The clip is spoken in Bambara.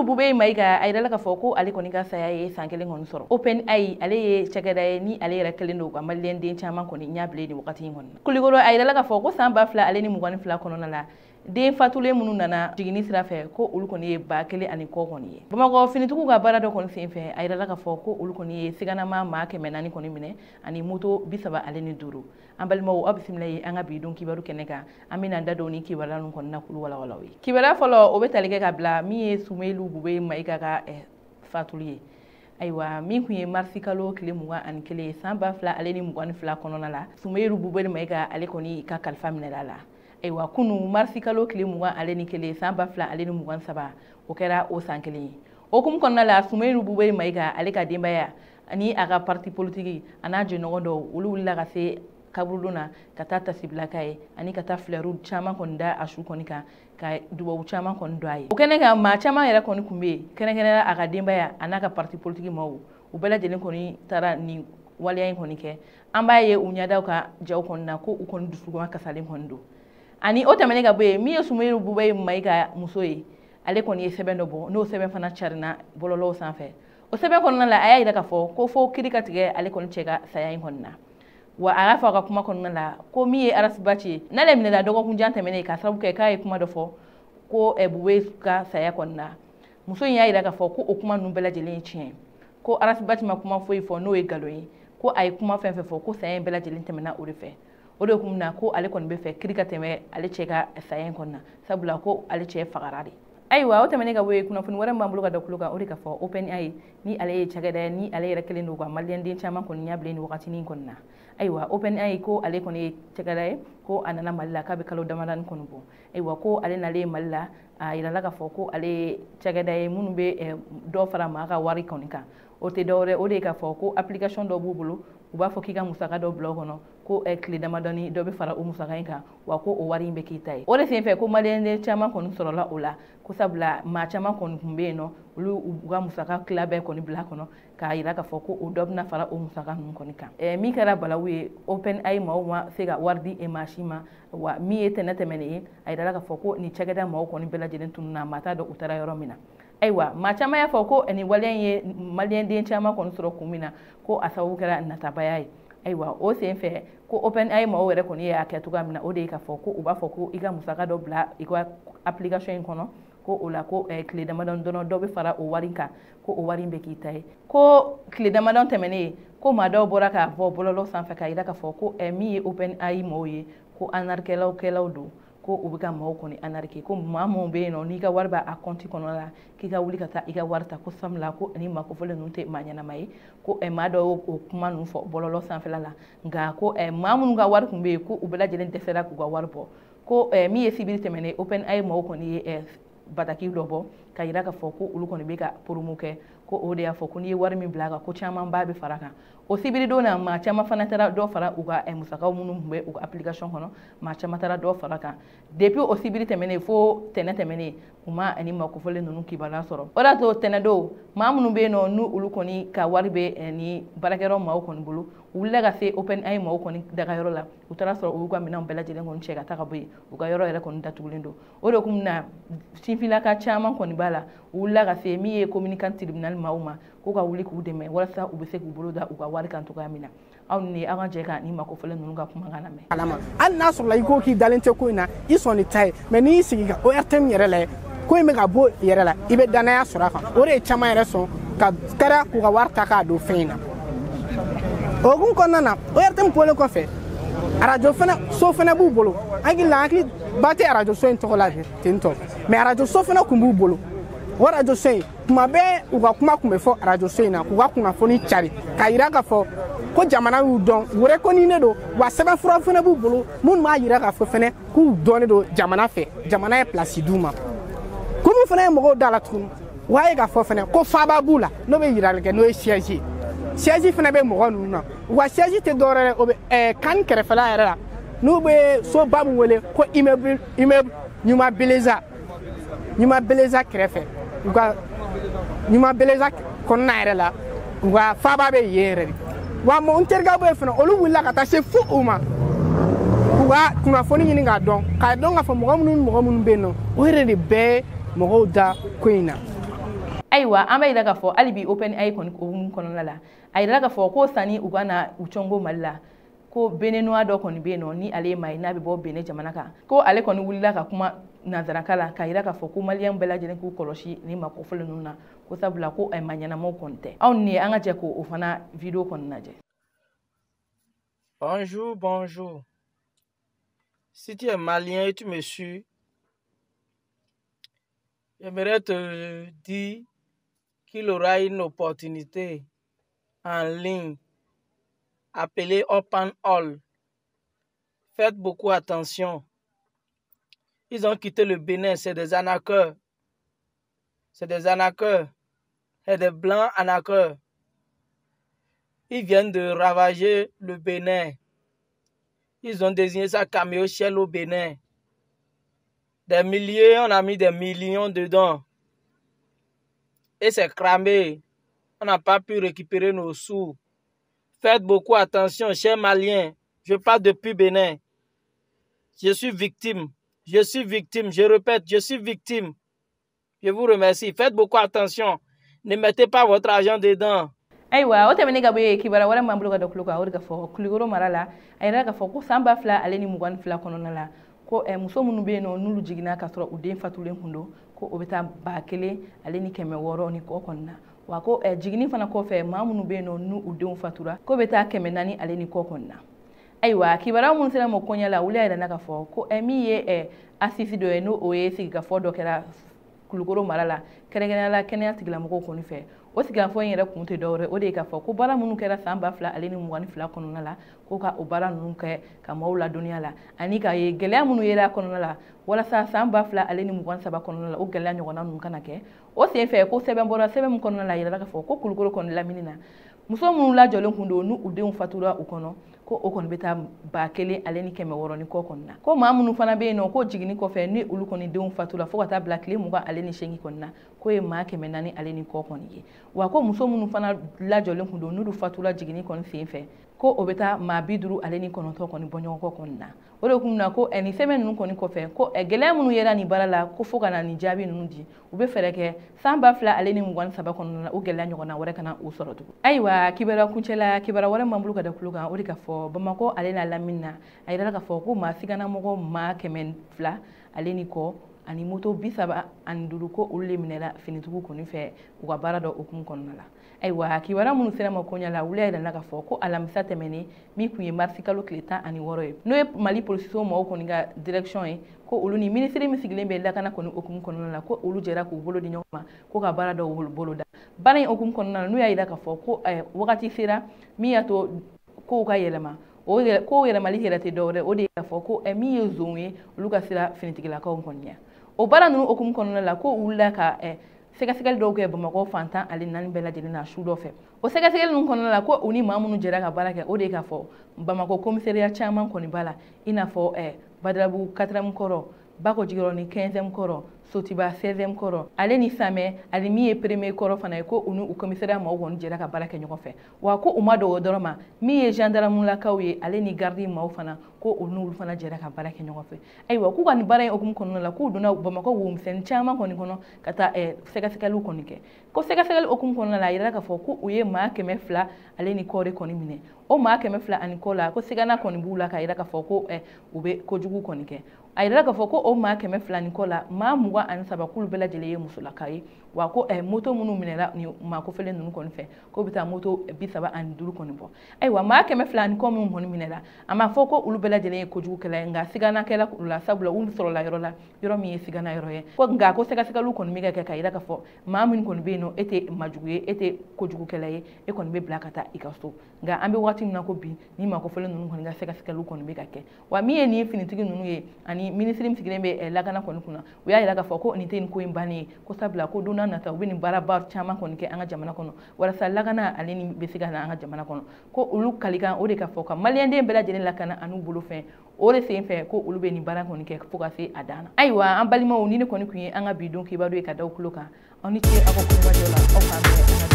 Bubeye Mayiga, a yirala k'a fɔ ko ale kɔni ka saya ye san kelen kɔni sɔrɔ. OpenAI, ale ye cakɛda ye ni ale yɛrɛ kɛlen don ka maliyɛn den caman kɔni ɲɛ bilen nin wagati in kɔni. Kulikoro, a yirala k'a fɔ ko san 2022 kɔnɔna la, den fatulen minnu nana jiginni sira fɛ, ko olu kɔni ye 1000 ani kɔ kɔni ye. Bamakɔ finitigiw ka baara dɔ kɔni senfɛ, a yirala k'a fɔ ko olu kɔni ye siganama maa 400 kɔni minɛ ani moto 35. An balimaw, aw bisimila ye an ka bi don kibaru kɛnɛ kan. An bɛna da don ni kibaruya ninnu kɔni na k'olu walawala aw ye. Kibaruya fɔlɔ, o bɛ tali kɛ ka bila min ye Sumeyilu Bubeye Mayiga ka fatuli ye. Ayiwa, min tun ye marisi kalo tile 21 ye san 2022 kɔnɔna la, Sumeyilu Bubeye Mayiga, ale kɔni ka kalifa minɛla la. Ayiwa, kunu marisi kalo tile 21 san 2023, o kɛra o san kelen ye. O hukumu kɔnɔna la, Sumeyilu Bubeye Mayiga, ale ka denbaya ani a ka parti politique a n'a jɛɲɔgɔn dɔw, olu wulila ka se kaburudon na ka taa tasibila k'a ye ani ka taa flɛriw caman kɔni da a su kɔni kan, ka dubabu caman kɔni don a ye. O kɛnɛ kan, maa caman yɛrɛ kɔni tun bɛ yen, kɛrɛnkɛrɛnnenya a ka denbaya a n'a ka parti politique maaw, u bɛɛ lajɛlen kɔni taara nin waleya in kɔni kɛ. An b'a ye u ɲɛdaw ka jaw kɔni na ko u kɔni dusukun kasalen kɔni don. Ani o tɛmɛnen ka bɔ yen, min ye Sumeyilu Bubeye Mayiga muso ye, ale kɔni ye sɛbɛn dɔ bɔ, n'o sɛbɛn fana carinna bɔlɔlɔw sanfɛ. O sɛbɛn kɔnɔna la, a y'a yira k'a fɔ ko fo kiiri ka tigɛ ale kɔni cɛ ka saya in kɔni na. Wa a y'a fɔ a ka kuma kɔnɔna la ko min ye Ras Bath ye, n'ale minɛla dɔgɔkun jan tɛmɛnen k'a sababu kɛ k'a ye kuma dɔ fɔ ko Bubeye ka saya kɔni na. Muso in y'a yira k'a fɔ ko o kuma ninnu bɛɛ lajɛlen ye tiɲɛ, ko Ras Bath ma kuma foyi fɔ n'o ye nkalon ye, ko a ye kuma fɛn fɛn fɔ, ko saya in bɛɛ lajɛlen tɛmɛna o de fɛ. O de kun na ko ale kɔni bɛ fɛ kiiri ka tɛmɛ ale cɛ ka saya in kɔni na, sabula ko ale cɛ fagara de. Ayiwa, o tɛmɛnen ka bɔ yen, kunnafoni wɛrɛ min b'an bolo ka da tulo kan, o de ka fɔ OpenAI, ni ale ye cakɛda ye ni ale yɛrɛ kɛlen don ka maliyɛn den caman kɔni ɲɛ bilen nin wagatinin kɔni na. Ayiwa, OpenAI ko ale kɔni ye cakɛda ye ko a nana Mali la k'a bɛ kalo damadɔni kɔni bɔ. Ayiwa, ko ale nalen Mali la, a yirala k'a fɔ ko ale ye cakɛda ye minnu bɛ dɔ fara maa ka wari kɔni kan. O tɛ dɔwɛrɛ, o de ye k'a fɔ ko application dɔ b'u bolo, u b'a fɔ k'i ka musaka dɔ bila o kɔnɔ, ko tile damadɔni dɔ bɛ fara o musaka in kan, wa ko o wari in bɛ k'i ta ye. O de senfɛ ko maliyɛnden caman kɔni sɔrɔla o la, ko sabula maa caman kɔni tun bɛ yen nɔ, olu u ka musaka tila bɛɛ kɔni bila kɔnɔ k'a yira k'a fɔ ko o dɔ bɛna fara o musaka ninnu kɔni kan. Min kɛra balawu ye, OpenAI maaw ma se ka wari di maa si ma. Wa min ye tɛnɛ tɛmɛnen ye, a yirala k'a fɔ ko nin cakɛda maaw kɔni bɛɛ lajɛlen tununna, maa t'a dɔn u taara yɔrɔ min na. Ayiwa, maa caman y'a fɔ ko nin waleya in ye maliyɛnden caman kɔni sɔrɔ kun min na, ko a sababu kɛra natabaya ye. Ayiwa, o senfɛ ko OpenAI maaw yɛrɛ kɔni y'a kɛ cogoya min na, o de ye k'a fɔ ko u b'a fɔ ko i ka musaka dɔ bila i ka application in kɔnɔ, ko o la ko tile damadɔni dɔrɔn dɔ bɛ fara o wari kan, ko o wari in bɛ k'i ta ye. Ko tile damadɔni tɛmɛnen, ko maa dɔw bɔra k'a bɔ bɔlɔlɔ sanfɛ k'a yira k'a fɔ ko min ye OpenAI maaw ye, ko anarikɛlaw kɛlaw don, ko u bɛ ka maaw kɔni anarike, ko maa minnu bɛ yen nɔ n'i ka wari b'a compte kɔnɔ la, k'i ka wuli ka taa i ka wari ta, ko sabula ko ni maa kofɔlen ninnu tɛ maa ɲɛnama ye. Ko maa dɔw y'o kuma ninnu fɔ bɔlɔlɔ sanfɛla la, nka ko maa minnu ka wari tun bɛ yen, ko u bɛɛ lajɛlen dɛsɛra k'u ka wari bɔ. Ko min ye sibiri tɛmɛnen, OpenAI maaw kɔni ye bataki dɔ bɔ ka yira k'a fɔ ko olu kɔni bɛ ka promo kɛ, ko o de y'a fɔ ko n'i ye wari min bila a kan, ko camanba bɛ fara kan. O sibiridon na, maa caman fana taara dɔ fara u ka musakaw minnu tun bɛ u ka application kɔnɔ, maa caman taara dɔ fara kan. Depuis o sibiri tɛmɛnen fo tɛnɛ tɛmɛnen, u ma ani maa kofɔlen ninnu kibaruya sɔrɔ. O de y'a to tɛnɛ don, maa minnu bɛ yen nɔ n'u olu kɔni ka wari bɛ ni baarakɛyɔrɔ maaw kɔni bolo, u wulila ka se OpenAI maaw kɔni dagayɔrɔ la, u taara sɔrɔ u y'u ka minɛnw bɛɛ lajɛlen kɔni cɛ ka taa ka bɔ yen, u ka yɔrɔ yɛrɛ kɔni datugulen don. O de kun na sinfinlaka caman kɔni b'a la, u wulila ka se min ye communicant tribunal maaw ma, ko ka wuli k'u dɛmɛ walasa u bɛ se k'u bolo da u ka wari kan cogoya min na. Aw ni aw ka jɛ ka ni mako fɔlen ninnu ka kumakan lamɛn. Kalama hali n'a sɔrɔla i ko k'i dalen tɛ ko in na, i sɔn ni ta ye, mɛ n'i y'i sigi ka ORTM yɛrɛ lajɛ, ko in bɛ ka bɔ yɛrɛ la, i bɛ danaya sɔrɔ a kan. O de ye caman yɛrɛ sɔn ka kɛra k'u ka wari ta k'a don fɛn in na. O hukumu kɔnɔna na, ORTM bɔlen kɔfɛ, arajo fana so fana b'u bolo. Hakili la, hakili ba tɛ arajo so in tɔgɔ la ten tɔ, mɛ arajo so fana tun b'u bolo. O arajo so in, tuma bɛɛ u ka kuma tun bɛ fɔ arajo so in na, k'u ka kunnafoni cari k'a yira k'a fɔ ko jamana y'u dɔn, u reconnu don, wa sɛbɛnfura fana b'u bolo minnu b'a yira k'a fɔ fɛnɛ k'u dɔnnen don jamana fɛ, jamana ye place d'u ma. Ko min fana ye mɔgɔw da la tuguni, u b'a ye k'a fɔ fɛnɛ ko faaba b'u la, n'o bɛ yirali kɛ, n'o ye siège ye. Siège fana bɛ mɔgɔ ninnu na. U ka siège tɛ dɔwɛrɛ ye, o bɛ kan kɛrɛfɛla yɛrɛ la, n'u bɛ soba min wele ko immeuble Ɲuman Beleza, Ɲuman Beleza kɛrɛfɛ, u ka Ɲuman Beleza kɔnɔna yɛrɛ la, u ka faaba bɛ yen yɛrɛ de. Wa mɔgɔ n terikɛw bɛ yen fana, olu wulila ka taa se fo u ma k'u ka kunnafoni ɲini k'a dɔn k'a fɔ mɔgɔ minnu ni mɔgɔ minnu bɛ yen nɔ, o yɛrɛ de bɛɛ mɔgɔw da ko in na. Ayiwa an b'a yira k'a fɔ hali bi OpenAI kɔni hukumu kɔnɔna la, a yira k'a fɔ ko sanni u ka na u cɔngo Mali la, ko Béninois dɔ kɔni bɛ yen nɔ ni ale ye maa ye n'a bɛ bɔ Benin jamana kan, ko ale kɔni wulila ka kuma nanzarakan la k'a yira k'a fɔ ko maliyɛn bɛɛ lajɛlen k'u kɔlɔsi ni maa kofɔlen ninnu na, ko sabula ko maa ɲɛnamaw kɔni tɛ. Anw ni an ka jɛ k'o fana vidéo kɔni lajɛ. Bonjour, bonjour. Si tu es malien et tu me suis, j'aimerais te dire qu'il aura une opportunité en ligne appelée OpenAI. Faites beaucoup attention. Ils ont quitté le Bénin, c'est des arnaqueurs. C'est des arnaqueurs. C'est des blancs arnaqueurs. Ils viennent de ravager le Bénin. Ils ont désigné ça Caméo Shell au Bénin. Des milliers, on a mis des millions dedans. Et c'est cramé. On n'a pas pu récupérer nos sous. Faites beaucoup attention, chers Maliens. Je parle depuis Bénin. Je suis victime. Je suis victime. Je répète, je suis victime. Je vous remercie. Faites beaucoup attention. Ne mettez pas votre argent dedans. Ayiwa o tɛmɛnen ka bɔ yen, kibaruya wɛrɛ min b'an bolo ka da tulo kan, o de ka fɔ Kulukoro mara la, a yira k'a fɔ ko san 2022 kɔnɔna la, ko muso minnu bɛ yen nɔ n'olu jiginna k'a sɔrɔ u den fatulen kun don, ko o bɛ taa 1600 ni kɔ kɔni na. Wa ko jiginni fana kɔfɛ, maa minnu bɛ yen nɔ n'u denw fatura, ko bɛ taa 400 ale ni kɔ kɔni na. Ayiwa kibaruya minnu sera ma koɲɛ la, olu y'a yira k'a fɔ ko min ye assise dɔ ye, n'o o ye sigikafɔ dɔ kɛra Kulukoro mara la, kɛrɛnkɛrɛnnenya la kɛnɛya tigilamɔgɔw kɔni fɛ. O sigikafɔ in yɛrɛ kun tɛ dɔwɛrɛ, o de ye k'a fɔ ko baara minnu kɛra san 2022 kɔnɔna la, ko ka o baara ninnu kɛ ka maaw ladɔnniya la, ani ka ye gɛlɛya minnu yera kɔnɔna la, walasa san 2023 kɔnɔna la o gɛlɛya ɲɔgɔnna ninnu kana kɛ. O senfɛ ko sɛbɛn bɔra, sɛbɛn min kɔnɔna la a yirala k'a fɔ ko Kulukoro kɔni lamini na, muso minnu lajɔlen kun don n'u denw fatura u kɔnɔ, ko o kɔni bɛ taa 1600 ni kɔ kɔni na. Ko maa minnu fana bɛ yen nɔ ko jiginni kɔfɛ ni olu kɔni denw fatura fo ka taa bila tile 28 kɔni na, k'o ye maa 400 ale ni kɔ kɔni ye. Wa ko muso minnu fana lajɔlen kun don n'olu fatura jiginni kɔni sen fɛ, ko o bɛ taa maa 59 kɔni bɔ ɲɔgɔn kɔ kɔni na. O de kun na ko nin sɛbɛn ninnu kɔni kɔfɛ, ko gɛlɛya minnu yera nin baara la, ko fo ka na nin jaabi ninnu di, u bɛ fɛɛrɛ kɛ san 2023 kɔnɔna la o gɛlɛya ɲɔgɔnna wɛrɛ kana u sɔrɔ tugun. Ayiwa kibaruya kuncɛla, kibaruya wɛrɛ m'an bolo ka da tulo kan, o de ka fɔ Bamakɔ ale n'a lamini na, a yirala k'a fɔ ko maa siganamɔgɔ maa 200 ale ni kɔ ani moto 35 ko olu de minɛra finitigiw kɔni fɛ u ka baara dɔ hukumu kɔnɔna la. Ayiwa kibaruya minnu sera ma koɲɛ la, olu y'a yira k'a fɔ ko alamisa tɛmɛnen min kun ye marisi kalo tile 16 ye, n'o ye Mali polisiso maaw kɔni ka direction ye, ko olu ni minisiri min sigilen bɛ lakana kɔni hukumu kɔnɔna la, ko olu jɛra k'u bolo di ɲɔgɔn ma ko ka baara dɔw boloda. Baara in hukumu kɔnɔna la, n'u y'a yira k'a fɔ ko wagati sera min y'a to kow ka yɛlɛma. O kow yɛlɛmali yɛrɛ tɛ dɔwɛrɛ, o de ye k'a fɔ ko min ye zonw ye, olu ka sira finitigilakaw kɔni ɲɛ. O baara ninnu hukumu kɔnɔna la, ko wulila ka sɛgɛsɛgɛli dɔw kɛ Bamakɔ fan 14 bɛɛ lajɛlen na su dɔ fɛ. O sɛgɛsɛgɛli ninnu kɔnɔna la, ko u ni maa minnu jɛra ka baara kɛ, o de ye k'a fɔ Bamakɔ commissariat caman kɔni b'a la, i n'a fɔ Badalabugu 4e kɔrɔ, Bako Jikɔrɔni 15e kɔrɔ, Sotiba 16e kɔrɔ, ale ni Samɛ, ale min ye premier kɔrɔ fana ye, ko u ni u commissariat maaw kɔni jɛra ka baara kɛ ɲɔgɔn fɛ. Wa ko u ma dogo dɔrɔn ma, min ye gendarme-lakaw ye, ale ni garde maaw fana, ko u n'olu fana jɛra ka baara kɛ ɲɔgɔn fɛ. Ayiwa k'u ka nin baara in hukumu kɔnɔna la, k'u donna Bamakɔ womisɛnnin caman kɔni kɔnɔ ka taa sɛgɛsɛgɛliw kɔni kɛ. Ko sɛgɛsɛgɛli hukumu kɔnɔna la, a yirala k'a fɔ ko u ye maa 200 ale ni kɔ de kɔni minɛ. O maa 200 ani kɔ la, ko sigana kɔni b'u la k'a yira k'a fɔ ko u bɛ kojugu kɔni kɛ. A yirala k'a fɔ ko o maa 200 ni kɔ la, maa 23 k'olu bɛɛ lajɛlen ye musolaka ye. Wa ko moto minnu minɛra ni maa kofɔlen ninnu kɔni fɛ, k'o bɛ taa moto 35 kɔni bɔ. Ayiwa maa 200 ni kɔ minnu kɔni minɛra, a ma fɔ ko olu bɛɛ lajɛlen ye kojugukɛla ye, nka siganakɛla olu la, sabula olu sɔrɔla yɔrɔ la, yɔrɔ min ye sigana yɔrɔ ye. Ko nka ko sɛgɛsɛgɛliw kɔni bɛ ka kɛ k'a yira k'a fɔ maa min kɔni bɛ yen nɔ, e tɛ majugu ye, e tɛ kojugukɛla ye, e kɔni bɛ bila ka taa i ka so. Nka an bɛ waati min na ko bi, ni maa kofɔlen ninnu kɔni ka sɛgɛsɛgɛliw kɔni bɛ ka kɛ. Wa min ye nin finitigi ninnu ye, ani minisiri min sigilen bɛ lakana kɔni kunna, u y'a yira k'a fɔ ko nin tɛ nin ko in bannen ye, ko sabula ko don n'a nata u bɛ nin baaraba caman kɔni kɛ an ka jamana kɔnɔ, walasa lakana ale ni bɛ se ka na an ka jamana kɔnɔ. Ko olu kalikan o de ka fɔ ka maliyɛnden bɛɛ lajɛlen lakana an'u bolofɛn, o de sen fɛ ko olu bɛ nin baara kɔni kɛ fo ka se a dan na. Ayiwa an balimaw, ni ne kɔni kun ye an ka bi don kibaru ye ka da aw tulo kan. Aw ni ce aw ka kulomajɔ la, aw k'an bɛn.